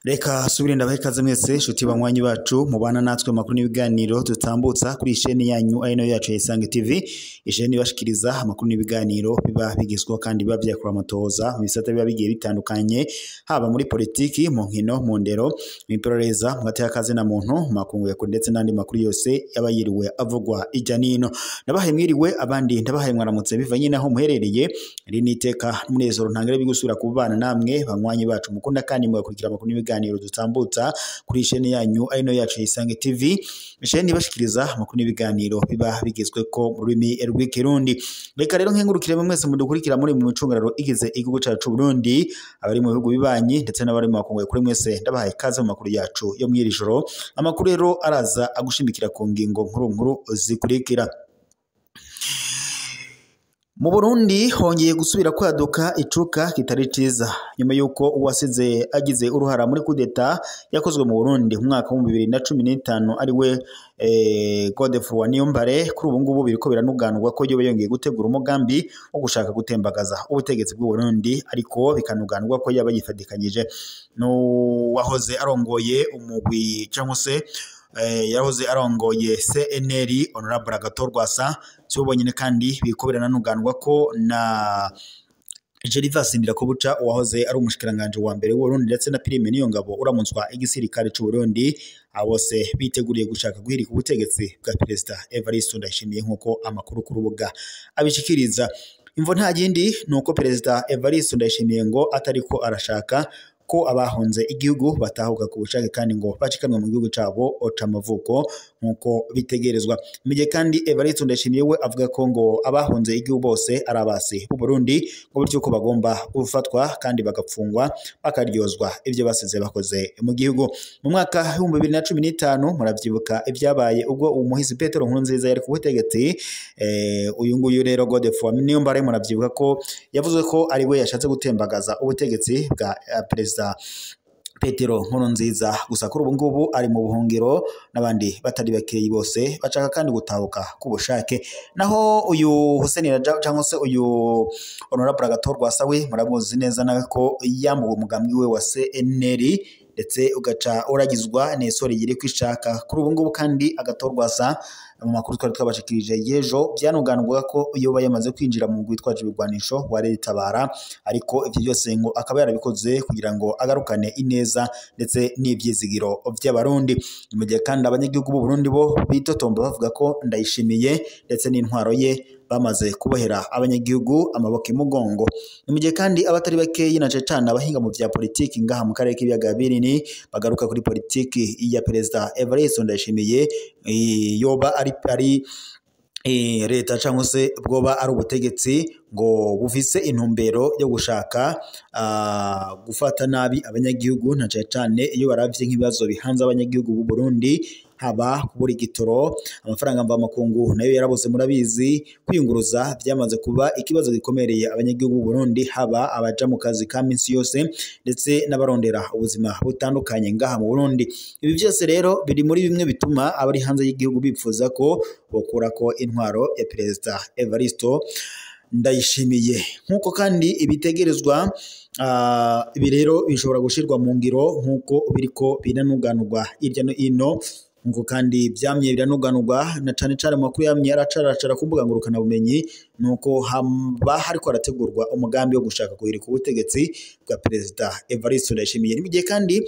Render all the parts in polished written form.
Reka subire ndabahe ikaze mwese nshuti banywanyi bacu mubana natwe makuru n'ibiganiro dutambutsa kuri isheni yanyu ari nayo yacu ya Isange TV, isheni ibashikiriza amakuru n'ibiganiro biba bigezweho kandi biba vyakura amatoza mu bisata biba bigiye bitandukanye, haba muri politiki, mu nkino, mu ndero, mu iperereza, mu gateka kazina muntu, mu makungu ya kure ndetse n'andi makuru yose yaba yiriwe avugwa ijya nino. Ndabahaye mwiriwe abandi ndabahaye mwaramutse bivanye naho muherereye. Iri ni iteka n'umunezero ntangere bigusubira kubana namwe banywanyi bacu mukunda kandi mugakurikira amakuru n'ibiganiro dutambutsa kuri isheni yanyu ari nayo yacu ya Isange TV, isheni ibashikiriza amakuru n'ibiganiro biba bigezweko mu rurimi rw'ikirundi. Reka rero nkengurukire mwese mudukurikira muri mu micungararo igize igihugu cacu Burundi, abari mu bihugu bibanyi ndetse n'abari mu makungu kuri mwese ndabahaye ikaze mu makuru yacu yo mw'iri joro. Amakuru rero araza agushimikira ku ngingo nkuru nkuru zikurikira. Mu Burundi hongeye gusubira kwaduka icuka kitari ciza nyuma yuko uwasize agize uruhara muri kudeta yakozwe mu Burundi mu mwaka wa 2015 ari we Godefroid Niyombare. Kuri ubu ngubu biriko biranuganurwa ko yoba yongeye gutegura umugambi wo gushaka gutembagaza ubutegetsi bw'u Burundi, ariko bikanuganurwa ko yaba yifadikanyije n'uwahoze arongoye umugwi cyangwa se yahoze arongoye CNL Honorable Agathon Rwasa. Si bo bonyene kandi biriko birananuganurwa ko na Gervas Ndirakobuca uwahoze ari umushikiranganje wa mbere w'Uburundi ndetse na Prime Niyongabo uramutswa igisirikare c'u Burundi, abo bose biteguriye gushaka guhirika ubutegetsi bwa Perezida Evariste Ndayishimiye nk'uko amakuru ku rubuga abishikiriza. Imvo nta yindi nuko Perezida Evariste Ndayishimiye ngo atariko arashaka ko abahunze igihugu batahuka ku bushake kandi ngo bacikanwe mu gihugu cabo c'amavuko nkuko bitegerezwa. Mu gihe kandi Evariste Ndayishimiye we avuga ko ngo abahunze igihugu bose ari abasi b'u Burundi, ngo bityo ko bagomba gufatwa kandi bagapfungwa bakaryozwa ivyo basize bakoze mu gihugu. Mu mwaka 2015 muravyibuka ivyabaye ubwo umuhisi Petero Nkurunziza yari ku butegetsi. Uyu nguyu rero Godefroid Niyombare muravyibuka ko yavuze ko ari we yashatse gutembagaza ubutegetsi bwa Perezida Petero Nkurunziza. Gusa kuri ubu ngubu ari mu buhungiro n'abandi batari bakeyi bose bashaka kandi gutahuka ku bushake. Naho uyu Hussein Rajab cyangwa se uyu Honorable Agathon Rwasa we muramuzi neza nawe ko yambuwe umugambi we wa CNL ndetse ugaca uragizwa n'esore yiri kwishaka. Kuri ubu ngubu kandi Agathon Rwasa mu makuru twari twabashikirije yejo byanuganurwa ko yoba yamaze kwinjira mu mugwi witwaje ibigwanisho wa Tabara, ariko ivyo byose ngo akaba yarabikoze kugira ngo agarukane ineza ndetse n'ivyizigiro vy'abarundi. Mu gihe kandi abanyagihugu b'u Burundi bo bitotomba bavuga ko Ndayishimiye ndetse n'intwaro ye bamaze kubohera abanyagihugu amaboko imugongo. Ni mu gihe kandi abatari bakeyi na cane abahinga mu vya politiki ngaha mu karere k'ibiyaga binini bagaruka kuri politiki ya Perezida Evariste Ndayishimiye yoba ari leta cyangwa se bwoba ari ubutegetsi ngo bufise intumbero yo gushaka gufata nabi abanyagihugu na cane cane iyo baravye nk'ibibazo bihanze abanyagihugu b'u Burundi, haba kubura igitoro, amafaranga mvamakungu nayo yarabuze murabizi, kwiyunguruza byamaze kuba ikibazo gikomereye abanyagihugu b'u Burundi, haba abaja mu kazi ka minsi yose ndetse n'abarondera ubuzima butandukanye ngaha mu Burundi. Ibi byose rero biri muri bimwe bituma abari hanze y'igihugu bipfuza ko bokurako intwaro ya Perezida Evariste Ndayishimiye. Nkuko kandi ibitegerezwa ibi rero bishobora gushirwa mu ngiro nkuko biriko biranuganurwa hirya no hino, nkuko kandi vyamye biranuganurwa na cane cane mu makuru yamye aracaracara ku mbuga ngurukana bumenyi, nuko hamba hariko harategurwa umugambi wo gushaka guhirika ubutegetsi bwa Perezida Evariste Ndayishimiye. Ni mu gihe kandi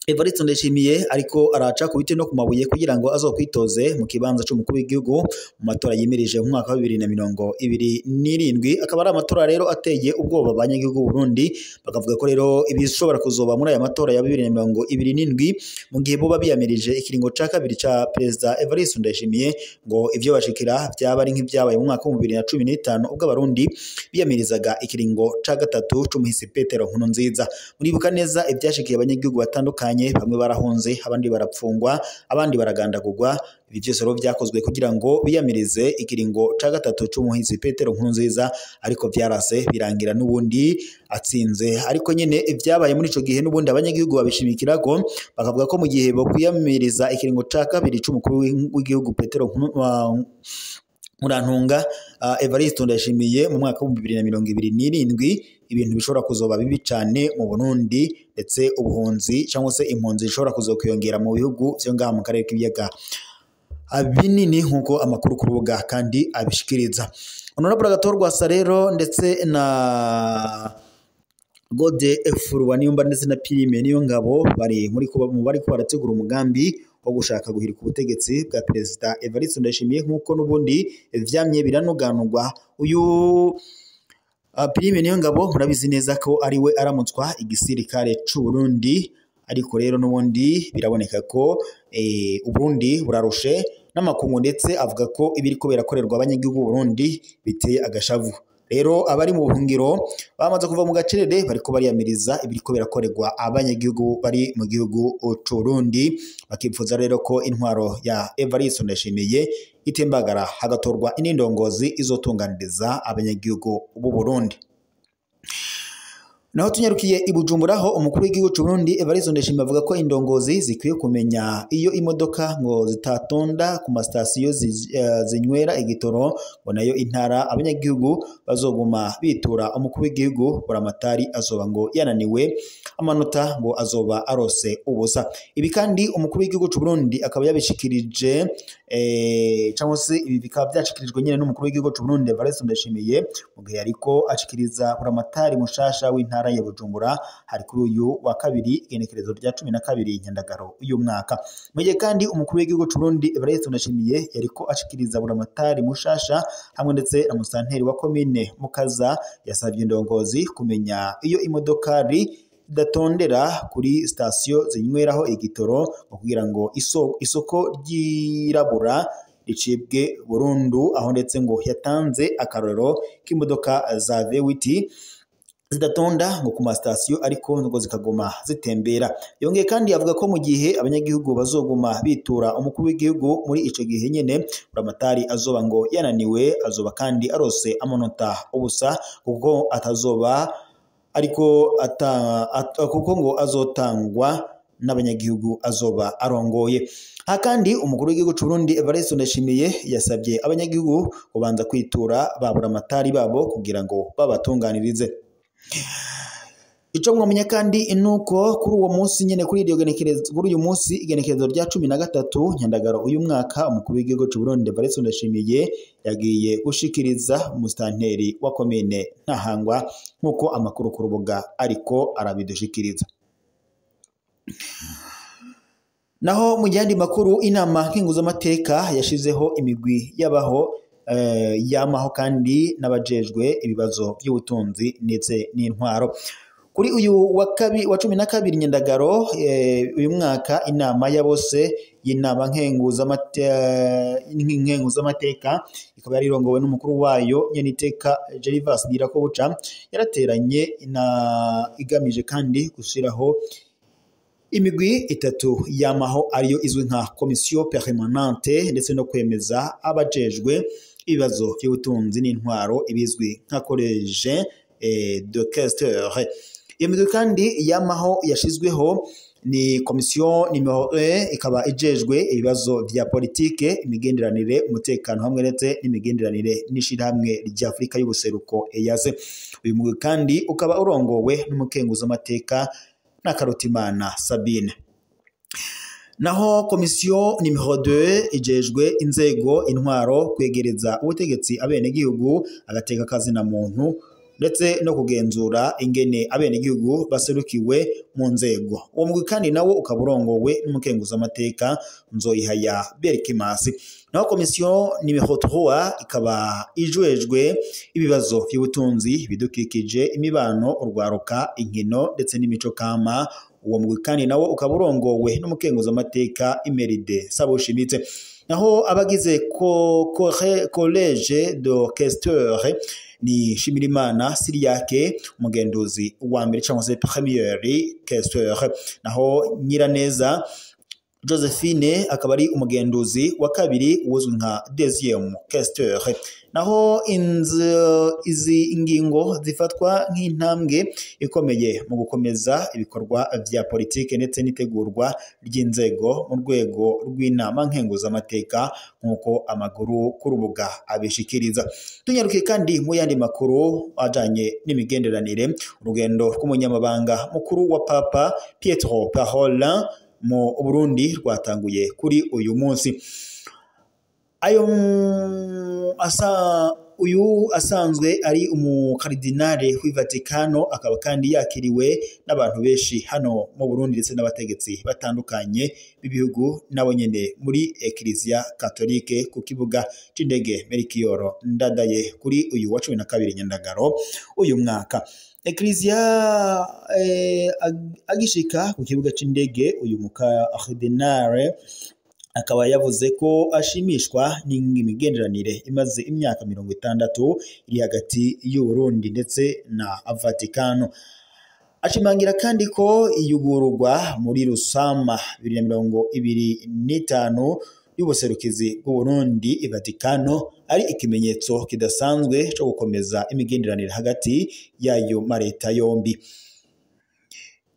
Evariste Ndayishimiye ariko araca ku biti no ku mabuye kugira ngo azokwitoze mu kibanza c'umukuru w'igihugu mu matora yimirije mu mwaka wa 2027, akaba ari amatora rero ateye ubwoba abanyagihugu b'u Burundi, bakavuga ko rero ibishobora kuzoba muri aya matora ya 2027 mu gihe boba biyamirije ikiringo ca kabiri ca Perezida Evariste Ndayishimiye, ngo ivyo bashikira vyaba ari nk'ivyabaye mu mwaka wa 2015 ubwo abarundi biyamirizaga ikiringo ca gatatu c'umuhisi Petero Nkurunziza. Muribuka neza ivyashikiye abanyagihugu batandukanye, bamwe barahunze, abandi barapfungwa, abandi baragandagurwa. Ibi byose rero byakozwe kugira ngo biyamirize ikiringo ca gatatu c'umuhisi Petero Nkurunziza, ariko vyarase birangira n'ubundi atsinze. Ariko nyene ivyabaye muri ico gihe n'ubundi abanyagihugu babishimikirako, bakavuga ko mu gihe bokwiyamiriza ikiringo ca kabiri c'umukuru w'igihugu Petero Murantunga Evariste Ndayishimiye mu mwaka wa 2027 ibintu bishobora kuzoba bibi cyane mu Burundi, ndetse ubuhunzi cyangwa se impunzi zishobora kuzokwiyongera mu bihugu byo ngaha mu karere k'ibiyaga binini, nkuko amakuru ku rubuga kandi abishikiriza. Honorable Agathon Rwasa rero ndetse na Gode Furwa Niyomba ndetse na Pirime Niyongabo bari muri mu bari ko barategura umugambi wo gushaka guhirika ubutegetsi bwa Perezida Evariste Ndayishimiye, nkuko n'ubundi vyamye biranuganurwa. Uyu Pirime Niyongabo murabizi neza ko ari we aramutswa igisirikare c'u Burundi, ariko rero n'ubundi biraboneka ko Uburundi burarushe n'amakungu, ndetse avuga ko ibiriko birakorerwa abanyagihugu Burundi biteye agashavu. Rero abari mu buhungiro bamaze kuva mu gacerere bariko bariyamiriza ibiriko birakorerwa abanyagihugu bari mu gihugu c'u Burundi, bakipfuza rero ko intwaro ya Evariste Ndayishimiye itembagara hagatorwa inindongozi izotunganiriza abanyagihugu b'u Burundi. Naho tunyarukiye i Bujumbura, aho umukuru w'igihugu c'u Burundi Evariste Ndayishimiye avuga ko indongozi zikwiye kumenya iyo imodoka ngo zitatonda ku masitasiyo zinywera igitoro, ngo nayo intara abanyagihugu bazoguma bitura umukuru w'igihugu Buramatari azoba ngo yananiwe amanota ngo azoba arose ubusa. Ibi kandi umukuru w'igihugu c'u Burundi akaba yabishikirije cyangwa se ibi bikaba byashikirijwe nyine n'umukuru w'igihugu c'u Burundi Evariste Ndayishimiye mu gihe ariko ashikiriza Buramatari mushasha w'intara ya Bujumbura, hari kuri uyu wa kabiri igenekerezo rya 12 Nyandagaro uyu mwaka. Mu gihe kandi umukuru w'igihugu c'u Burundi Evariste Ndayishimiye yariko ashikiriza Buramatari mushasha hamwe ndetse na musanteri wa komine Mukaza, yasabye indongozi kumenya iyo imodokari idatondera kuri sitasiyo zinyweraho igitoro kugira ngo isoko ryirabura ricibwe burundu, aho ndetse ngo yatanze akarorero k'imodoka za V8 zidatonda ngo ku masitasiyo ariko ngo zikaguma zitembera. Yongeye kandi avuga ko mu gihe abanyagihugu bazoguma bitura umukuru w'igihugu muri ico gihe nyene Buramatari azoba ngo yananiwe, azoba kandi arose amanota ubusa, kuko atazoba ariko kuko ngo azotangwa n'abanyagihugu azoba arongoye. Aha kandi umukuru w'igihugu c'u Burundi Evariste Ndayishimiye yasabye abanyagihugu kubanza kwitura ba Buramatari babo kugira ngo babatunganirize. Ico mwamenya kandi nuko kuri uwo munsi nyene kuri iryo genekerezo, kuri uyu munsi igenekerezo rya 13 Nyandagaro uyu mwaka, umukuru w'igihugu c'u Burundi Evariste Ndayishimiye yagiye gushikiriza umusitanteri wa komine Ntahangwa, nkuko amakuru ku rubuga ariko arabidushikiriza. Naho mu yandi makuru, inama nkenguzamateka yashizeho imigwi y'abaho yamaho kandi n'abajejwe ibibazo by'ubutunzi ndetse n'intwaro. Kuri uyu wa 12 Nyandagaro uyu mwaka, inama ya bose y'inama nkenguzamateka ikaba yarirongowe n'umukuru wayo nyeniteka Gervas Ndirakobuca, yarateranye igamije kandi gushiraho imigwi itatu yamaho ariyo izwi nka komisiyo permanente, ndetse no kwemeza abajejwe ibibazo by'ubutunzi n'intwaro ibizwi nka collège de questeurs. Iyo migwi kandi yamaho yashizweho ni komisiyo nimero 1 ikaba ijejwe ibibazo vya politike, imigenderanire, umutekano hamwe ndetse n'imigenderanire n'ishirahamwe rya Afrika y'ubuseruko EAC. Uyu mugwi kandi ukaba urongowe n'umukenguzamateka na Karutimana Sabine. Naho komisiyo nimero 2 ijejwe inzego, intwaro, kwegereza ubutegetsi abenegihugu, agateka kazina muntu ndetse no kugenzura ingene abenegihugu baserukiwe mu nzego. Uwo mugwi kandi nawo ukaba urongowe n'umukenguzamateka Nzoyihaya Berkimasi. Naho komisiyo nimero 3 ikaba ijejwe ibibazo by'ubutunzi, ibidukikije, imibano, urwaruka, inkino ndetse n'imico kama. Uwo mugwi kandi nawo ukaba urongowe n'umukenguzamateka Imeride Saboshimitse. Naho abagize collège de questeurs ni Shimirimana Siriyake, umugenduzi wa mbere cyangwa se premier questeur. Naho Nyiraneza Josephine akaba ari umugenduzi wa kabiri uzwi nka deuxième questeur. Naho izi ngingo zifatwa nk'intambwe ikomeye mu gukomeza ibikorwa vya politike ndetse n'itegurwa ry'inzego mu rwego rw'inama nkenguzamateka, nk'uko amakuru ku rubuga abishikiriza. Tunyarukiye kandi mu yandi makuru ajanye n'imigenderanire, urugendo rw'umunyamabanga mukuru wa Papa Pietro Parolin mu Burundi rwatanguye kuri uyu munsi. Ayo uyu asanzwe ari umukardinale w'i Vatikano, akaba kandi yakiriwe n'abantu benshi hano mu Burundi ndetse n'abategetsi batandukanye b'ibihugu nabo nyene muri Eklezia Katolike ku kibuga c'indege Melchior Ndadaye kuri uyu wa 12 Nyandagaro uyu mwaka. Eklezia agishika ku kibuga c'indege uyu mukardinale akaba yavuze ko ashimishwa n'imigenderanire imaze imyaka 60 iri hagati y'u Burundi ndetse na Vatikano. Ashimangira kandi ko iyugururwa muri Rusama 2025 y'ubuserukizi bw'u Burundi i Vatikano ari ikimenyetso kidasanzwe cyo gukomeza imigenderanire hagati y'ayo mareta yombi.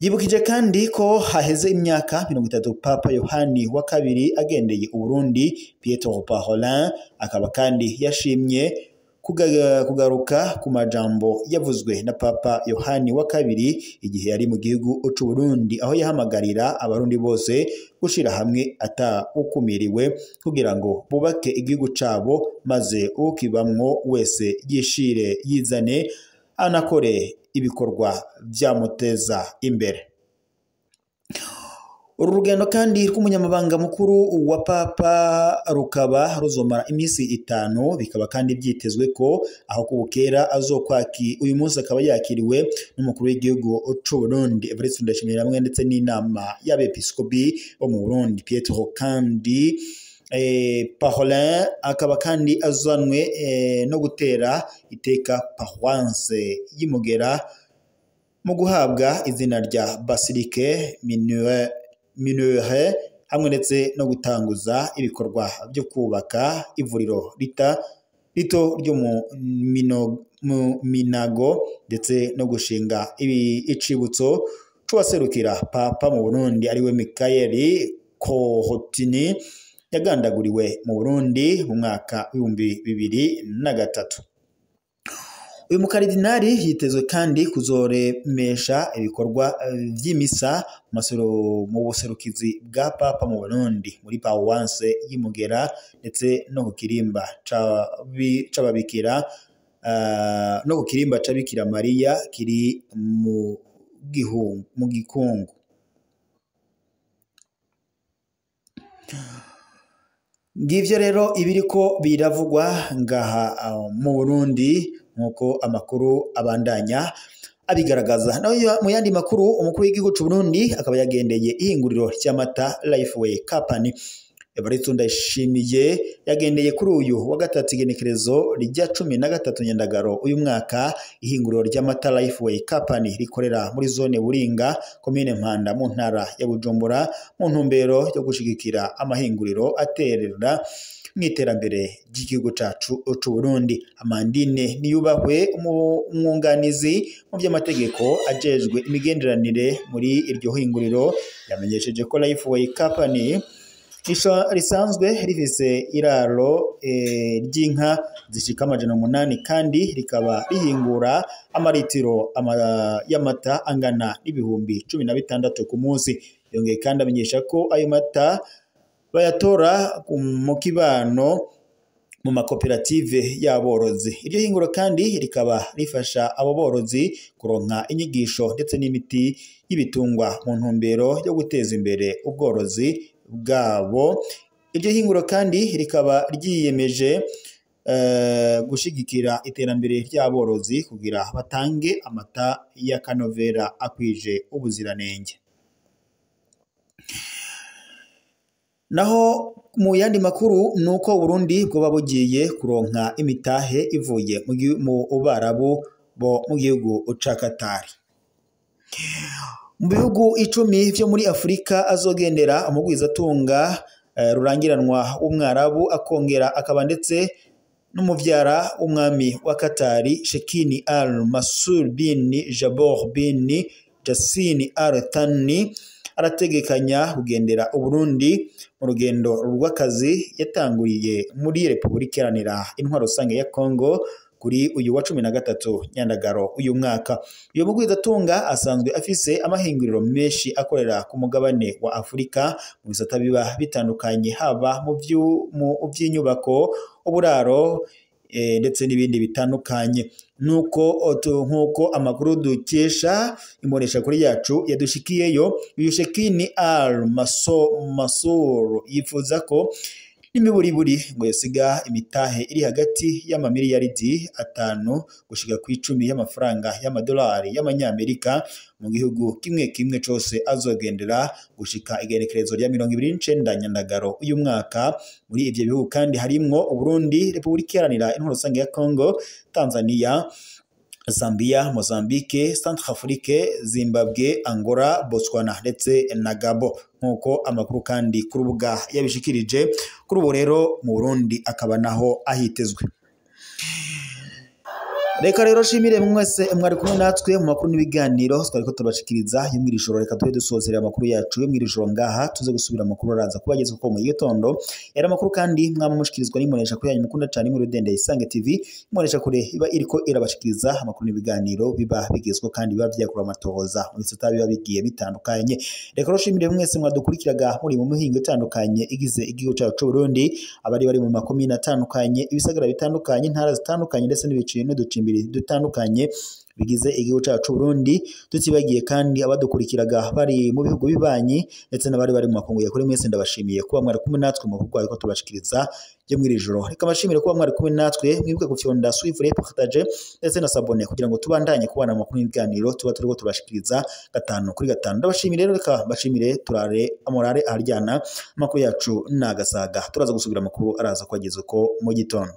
Yibukije kandi ko haheze imyaka 30 Papa Yohani wa kabiri agendeye Uburundi. Pietro Parolin akaba kandi yashimye kugaruka ku majambo yavuzwe na Papa Yohani wa kabiri igihe yari mu gihugu c'u Burundi, aho yahamagarira abarundi bose gushira hamwe ata ukumiriwe kugira ngo bubake igihugu cabo, maze ukibamwo wese yishire yizane anakore ibikorwa byamuteza imbere. Uru rugendo kandi rw'umunyamabanga mukuru wa Papa rukaba ruzomara iminsi 5, bikaba kandi byitezwe ko aho kubukera azokwaki uyu munsi akaba yakiriwe n'umukuru w'igihugu c'u Burundi Evariste Ndayishimiye hamwe ndetse n'inama y'abepiskopi bo mu Burundi Pietro kandi Parolin akaba kandi azanwe no gutera iteka paroisse y'Imugera mu guhabwa izina rya Basilique Mineure hamwe ndetse no gutanguza ibikorwa byo kubaka ivuriro rito ryo mu Minago ndetse no gushinga icibutso c'uwaserukira Papa mu Burundi ariwe Michael Kohotini yagandaguriwe mu Burundi mu mwaka 2003. Uyu mukaridinari yitezwe kandi kuzoremesha ibikorwa vy'imisa mu buserukizi bwa Papa mu Burundi muri paroisse y'Imugera ndetse no ku kirimba c'ababikira no ku kirimba c'Abikira Mariya kiri mu Gikungu. Ngivyo rero ibiriko biravugwa ngaha mu Burundi nkuko amakuru abandanya abigaragaza. Naho mu yandi makuru, umukuru w'igihugu c'u Burundi akaba yagendeye ihinguriro ry'amata Lifeway Company. Evariste Ndayishimiye yagendeye kuri uyu wa gatatu igenekerezo rya 13 Nyandagaro uyu mwaka ihinguriro ry'amata Lifeway Company rikorera muri zone Buringa, komine Mpanda mu ntara ya Bujumbura, mu ntumbero yo gushigikira amahinguriro aterera mw'iterambere ry'igihugu cacu c'u Burundi. Amandine Niyubahwe, umwunganizi mu by'amategeko ajejwe imigenderanire muri iryo hinguriro, yamenyesheje ko Lifeway Company risanzwe rifise iraro ry'inka zishika 800 kandi rikaba rihingura amaritiro y'amata angana n'ibihumbi 16 ku munsi. Yongeye kandi amenyesha ko ayo mata bayatora mu kibano mu makoperative y'aborozi. Iryo hinguro kandi rikaba rifasha abo borozi kuronka inyigisho ndetse n'imiti y'ibitungwa mu ntumbero yo guteza imbere ubworozi bwabo. Iryo hinguro kandi rikaba ryiyemeje gushigikira iterambere ry'aborozi kugira batange amata y'akanovera akwije ubuziranenge. Naho mu yandi makuru nuko Burundi bwoba bugiye kuronka imitahe ivuye mu Barabu bo mu gihugu ca Qatar. Mu bihugu 10 vyo muri Afrika azogendera umugwizatunga rurangiranwa w'umwarabu akongera akaba ndetse n'umuvyara w'umwami wa Katari Shekini Al Masur bin Jabor bin Jassin Al Thani arategekanya kugendera Uburundi mu rugendo rw'akazi yatanguriye muri Repubulika Iharanira Intwaro Rusange ya Kongo kuri uyu wa 13 Nyandagaro uyu mwaka. Uyu mugwizatunga asanzwe afise amahinguriro menshi akorera ku mugabane wa Afrika mu bisata biba bitandukanye, haba mu vy'inyubako, uburaro ndetse n'ibindi bitandukanye. Nuko nkuko amakuru dukesha imbonesha kuri yacu yadushikiyeyo, uyu Shekini Al Masur yifuza ko n'imiburiburi ngo yosiga imitahe iri hagati y'amamiliyaridi 5 gushika ku 10 y'amafaranga y'amadolari y'amanyamerika mu gihugu kimwe kimwe cose azogendera gushika igenekerezo rya 29 Nyandagaro uyu mwaka. Muri ivyo bihugu kandi harimwo Uburundi, Repubulika Iharanira Intwaro Rusange ya Kongo, Tanzania, Zambia, Mozambique, Centrafrique, Zimbabwe, Angola, Botswana ndetse na Gabo, nkuko amakuru kandi ku rubuga yabishikirije. Kuri ubu rero mu Burundi akaba naho ahitezwe. Reka rero shimire mwese mwari kumwe natwe mu makuru n'ibiganiro twariko turabashikiriza yo mw'ijoro. Reka tube dusozerera amakuru yacu yo mw'ijoro ngaha, tuze gusubira amakuru araza kubageza ko mu gitondo. Yari amakuru kandi mwamushikirizwa n'imbonesha kure yanyu mukunda cyane muri Rudende Isange TV. Imbonesha kure iba iriko irabashikiriza amakuru n'ibiganiro biba bigezweho kandi biba vyakura amatohoza mu bisata biba bigiye bitandukanye. Reka rero shimire mwese mwadukurikiraga muri mu mihingo itandukanye igize igihugu cyacu c'u Burundi, abari bari mu makomine atandukanye, ibisagara bitandukanye, intara zitandukanye ndetse n'ibiciro n'uducimbiri dutandukanye bigize igihugu cyacu Burundi. Tutibagiye kandi abadukurikiraga bari mu bihugu bibanyi ndetse n'abari bari mu makungu ya kuri. Mwese ndabashimiye kuba mwari kumwe natwe mu burwayi ko tubashikiriza byo mw'iri joro. Reka mbashimire kuba mwari kumwe natwe, mwibuke gufyonda suivre, partage ndetse na sabone kugira ngo tubandanye kubana mu makuru n'ibiganiro tuba turiko tubashikiriza 5 kuri 5. Ndabashimire rero, reka mbashimire, turare amorare aharyana. Amakuru yacu nagasaga, turaza gusubira amakuru araza kwageza uko mu gitondo.